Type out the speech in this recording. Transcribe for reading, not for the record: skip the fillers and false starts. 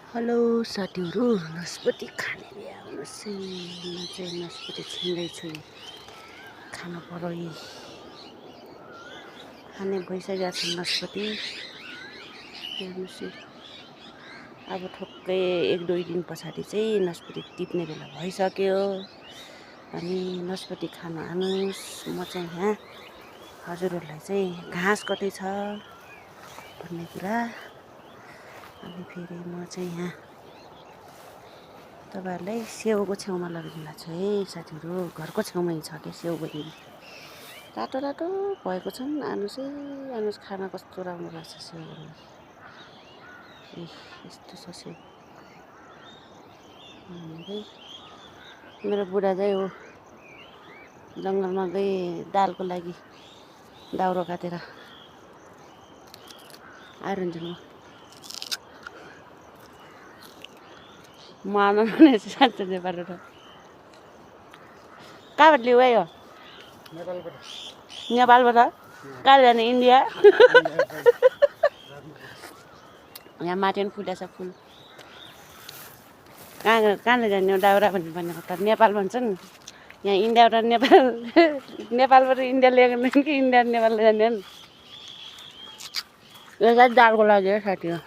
Hello साथीहरू, नास्पाती खाने आउनुहोस् है। म चाहिँ नास्पाती छिन्दैछु, खानु पर्यो है। खाने भइसकेको छ नास्पाती। हेर्नुहोस् है, अब ठोक्कै 1-2 दिन पछाडि चाहिँ नास्पाती टिप्ने बेला भइसक्यो। अनि नास्पाती खानु आउनुहोस्। म चाहिँ यहाँ हजुरहरूलाई चाहिँ घाँस कतै छ भन्ने कुरा। अनि फेरि म चाहिँ यहाँ तपाईहरुलाई स्याउको छेउमा लगिदिनु भएको छु है साथीहरू। घरको छेउमै छ के स्याउ पनि रातो रातो भएको छन्। आउनुहोस् है, आउनुहोस्, खाना कस्तो राम्रो लाग्छ स्याउहरू। ए यस्तो छ स्याउ। मेरो बुढा चाहिँ हो जङ्गलमा गई दालको लागि दाउरो काटेर आएर हुन्छन्। म आउनु भने साँच्चै नेपालबाट कहाँबाट ल्याऊ है? यो नेपालबाट कहाँ जाने? इन्डिया। यहाँ माथि पनि फुलेको छ फुल। कहाँ जाने हो दाउरा भनेको त नेपाल भन्छन्। यहाँ इन्डियाबाट नेपाल, नेपालबाट इन्डिया ल्याएको कि इन्डिया नेपाल जाने? यो चाहिँ दालको लागि हो साथी हो।